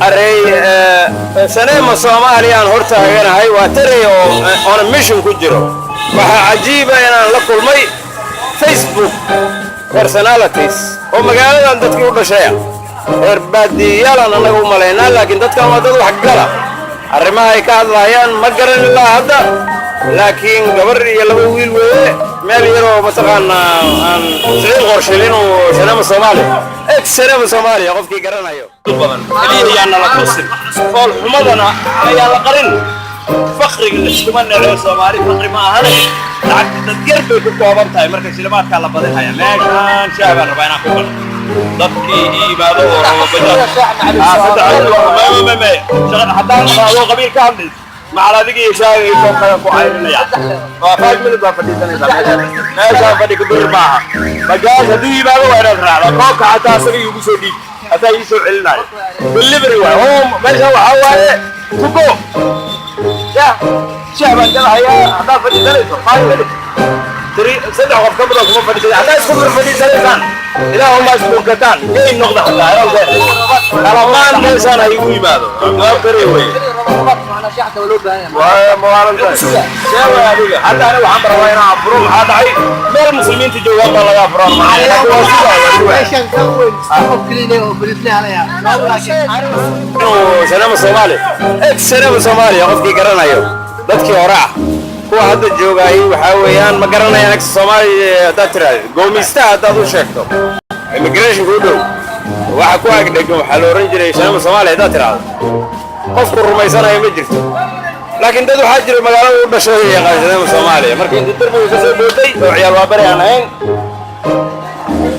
Arey saneema Soomaaliyaan hor taaganahay. Waa taray oo on a mission ku jiro. Waxaa cajiiba inaan la kulmay Facebook personalities oo magaaladan dadkii u dhashaya, reer baadiyayalan annaga u malaynaa, laakiin dadkan waa dad waxgala. Arrimaha ay ka hadlaayaan ma garan ilaa hadda, laakiin gabar iyo laba wiil weeye. Meel yaroo mataqaanaa aan Siciid Qorshil inuu Shanama Soomaaliya, ex Shanama Soomaaliya, qofkii garanayo badan keliya yaan nala tusin. Fool xumadana ayaan la qarin. Fakriga laiskuma nece, Soomaali fakri ma ahane, lacagta dad yar bay ku kooban tahay. Marka shilimaadkaa la badinhaya, meeshaan shaah baan rabaa inaan ku galo. Dadkii ii yimaado oo rabo bajaaj haddaan maqlaado qabiil ka hadlays macal adiga iyo shaaga iyo koobkada ku cayrinaya. Waa 5 minute baa fadhiisanaysaa meeshaan. Meeshaan fadhi ku bir maaha. Bajaaj hadduu yimaado waa inaad raacdaa. Koobka xataa asaga iigu soo dhiib, hataa ii soo celinayo. Delivery waay home. Meeshaan waxaa waaye to go. Shaah, shaah baan galahayaa. Haddaad fadhiisanayso 5 minute, three, saddex qof ka badan kuma fadhiisanay. Haddaa isku bir fadhiisanaysaan, ilaahuma isdhunkataan, gay noqda xataa. Kalamaan meeshaan ha igu yimaado. Waa bere weye. Waa mawaalantahay sheegay adiga. Hadda aniga waxaan rabaa inaan afuro. Maxaa dhacay? Meel muslimiinta joogaan baa laga afuraa. Waa sidaa inuu Shanama Soomaaliya, ex Shanama Soomaaliya, qofkii garanayo, dadkii hore ah. Kuwa hadda joogaayay waxaa weeyaan ma garanayaan ex Soomaaliya. Haddaad tiraahdo goomistaha, haddaad u sheegto immigrationka u dhow waxa ku agdhegan waxaa la oran jiray Shanama Soomaaliya, haddaad tiraahdo qofku rumaysanayo ma jirto. Laakiin dad waxaa jira magaalada u dhashay oo yaqaan Shanama Soomaaliya. Marka inta derbiga ka soo booday oo ciyaal waabari aan ahayn,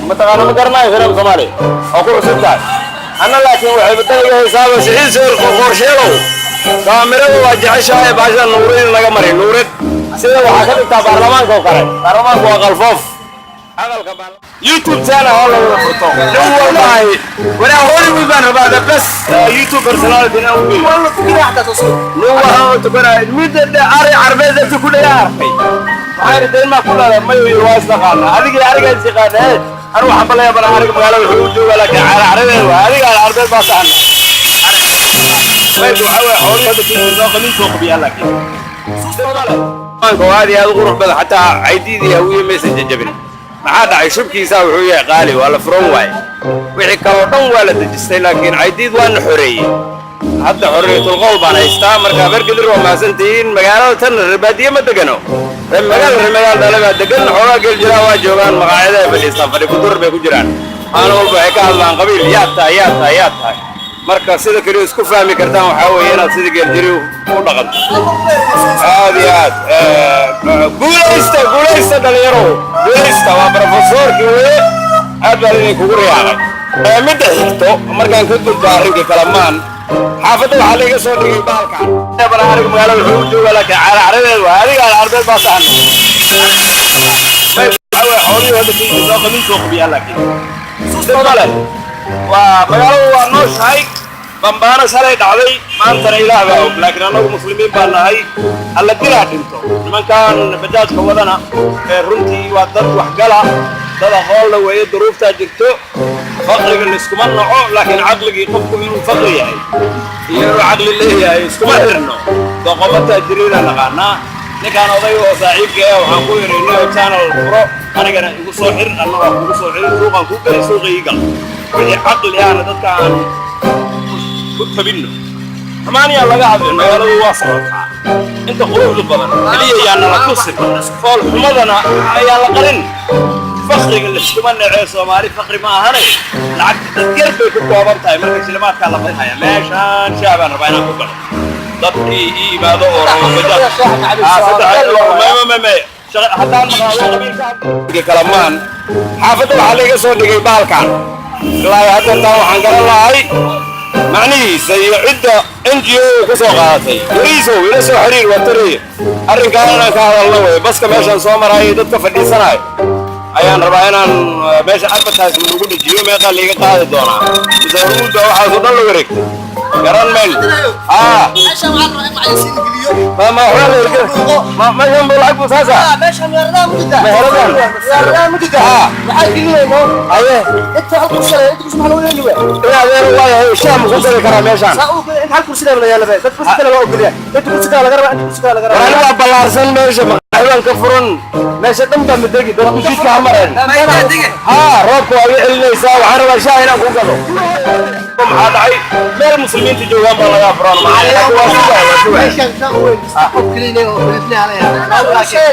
mataqaana, ma garanayo Shanama Soomaaliya oo ku cusub tahay anna. Laakiin waxay badanaga haysaaba Siciid Soo Qorsheelow, kaamirada waa jeceshahay. Baasha nuurid in laga maray nuurid sida waxaa ka dhigtaa baarlamaanka oo kale. Baarlamaanku waa qalfoof. Aqalka YouTube channel oo la wada furto nin walba ay walaa Hollywood baan rabaa, the best YouTube personality inaan u geeyo. Nin waxaan tukanaya midda ari carbeed dadka ku dhaga arkay. Waxaan idhi, dayn maa ku leedahay? Mayo yiri, waa isnaqaanaa adiga, arigaa is yaqaana. Anigu waxaan balaya bana ariga magaalada wuxuu u joogaa, laakiin cara carbeed waa adiga, carbeed baa saxna. Maygu waxaa weeye xoolihii hadda soo qamiin soo qabiyaa, laakiin oo aad iyo aad u qurux badan. Xataa caydiidii Hawiye maysan jajabin. Maxaa dhacay? Shubkiisaa wuxuu yahay qaali, waa la furan waaye. Wixii kaloo dhan waa la dejistay, laakiin Caydiid waana xoreeyey. Hadda xorriyatul qowl baan haystaa. Marka Bergedir waa mahadsantihiin. Magaalada tan reer baadiye ma degano, reer magaal, reer magaal dhale baa degan. Xoogaa geel jiraa waa joogaan, maqaayada ay fadhiistaan, fadhi kudur bay ku jiraan. Maalin walba waxay ka hadlaan qabiil. Yaa tahay, yaa tahay, yaa tahay? Marka sida keliya isku fahmi kartaan waxaa weeye inaad sida geeljiri u dhaqanto. Aad iyo aad guulaysta, guulaysta dhalinyarow, guulaysta. Waa profesoorkii weye. Aad baan idin kugu riyaaqay. Midda xigto, markaan ka gudbo arrinkii kalamaan, xaafadda waxaa laiga soo dhigay bahalkan bana ariga magaalada wuxuu u joogaa, laakiin cara carbeed waa adiga, carbeed baa saxna. Xoolihii hadda soo qamiin soo qabiyaa, laakiin male waa magaaladu waa nooshahay. Bambaano shalay dhacday, maantana Ilaah baa og, laakiin annagu muslimiin baa nahay. Alla dilaa dhinto. Nimankan bajaajka wadana ee runtii waa dad waxgala, dad aqoon la weeye. Duruuftaa jirto. Faqriga layskuma naco, laakiin caqligii qofku inuu faqri yahay iyo inuu caqli leeyahay iskuma xirno. Doqomo taajiriina naqaanaa. Ninkaan odayga oo saaxiibka ah waxaan ku yidhi, nio channel furo, anigana igu soo xir, anna waa kugu soo xirin. Suuqaan kuu geli, suuqa ii gal. Wixii caqli ahna dadka aan ku tabinno. Xumaaniyaa laga hadlin. Magaaladu waa socotaa. Inta quruxdu badan keliya yaa nala tusin. Fool xumadana ayaan la qarin. Fakriga layskuma nece, Soomaali fakri ma ahane, lacagta dad yar bay ku kooban tahay. Marka shilimaadkaa la badinhaya, meeshaan shaah baan rabaa inaan ku galo. Dadkii ii yimaado oo rabo bajaaj haddaan maqlaado qabiil ka kalamaan, xaafadda waxaa laiga soo dhigay bahalkan. Ilaa hadda taa waxaan garan lahay macnihiisa iyo cidda NGO ku soo qaadatay. Yariisow, ila soo xiriir, waa taraya arrinkaan inaan ka hadalno wey. Baska meeshaan soo maraayo dadka fadhiisanayo ayaan rabaa inaan meesha advertisement ugu dhejiyo. Meeqaa liiga qaadi doonaa? Mise Hormuud baa waxaasoo dhan la wareegtay? Garan mayno. Haa, ma ma waxbaa la hirgelin ma meeshan buu lacag buu saasa meheradan. Haa, haye, in adeer waayahay, shaah ma ku gadi karaa meeshaan? War ani waa ballaarsan meesha, maqaaxibaan ka furan meesha dhan baa madegi, dadku jidka ha mareen. Haa, roobka waa iga celinaysaa. Waxaan rabaa shaah inaan ku gado. Maxaa dhacay? Meel muslimiinta joogaan baa laga furan. Laakiin waa sugaya, waa sugaya.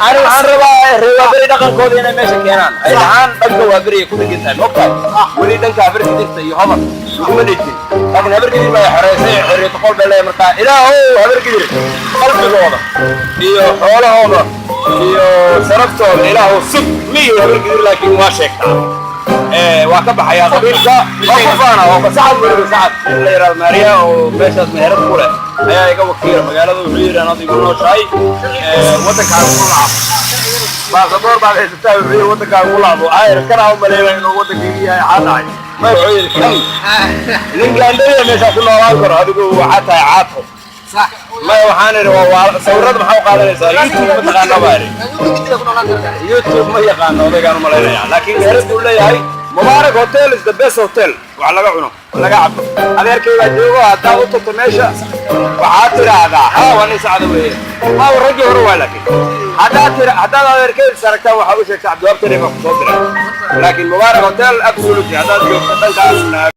Ani waxaan rabaa reer Waaberi dhaqankooda inay meesha keenaan, ay dhahaan dhanka Waaberi ay ku dhegan tahay. Mogtahay, weli dhanka Habargidirta iyo Hodan laguma dhejin, laakiin Habargidir baa xoreysay, xorriyata qol bay leeyahay. Markaa Ilaahow Habargidir qalbigooda iyo xoolahooda iyo sharaftooda Ilaahow sug. Miyi Habargidir, laakiin waa sheegtaa. Waa ka baxayaa qabiilka, waa ku faana, waa ka Sacad. Weliba Sacad nin la yidhahdo Maariya oo meeshaas meherad ku leh ayaa iga wakiila magaalada. Wuxuu yidhi, anaad igu nooshahay, waddankaaga ku laabo, baasaboor baad haysataa. Wuxuu yidhi, waddankaaga ku laabo. Ayr kanaa u maleynaya inuu waddankayga yahay. Xaa dhacay? May, wuxuu yidhi, kan nin gaandhariya meeshaa ku noolaan karo, adigu waxaa tahay caato. Maya, waxaan idhi waa sawirada maxaa u qaadanaysaa? YouTube ma taqaana baa idhi. YouTube ma yaqaano odaygaan u malaynaya, laakiin meherad buu leeyahay. Mubaarak Hotel is the best hotel, wax laga cuno, laga cabo. Adeerkay baa joogo. Haddaad u tagto meesha, waxaad tidhaahdaa, ha, waa nin Sacda weeye, maa raggii hore waa. Laakiin haddaad tira, haddaad adeerkay is aragtaan, waxaa u sheegta Cabdiwaab Tare baa kusoo diray. Laakiin Mubaarak Hotel absolutely, haddaad joogto dhankaas.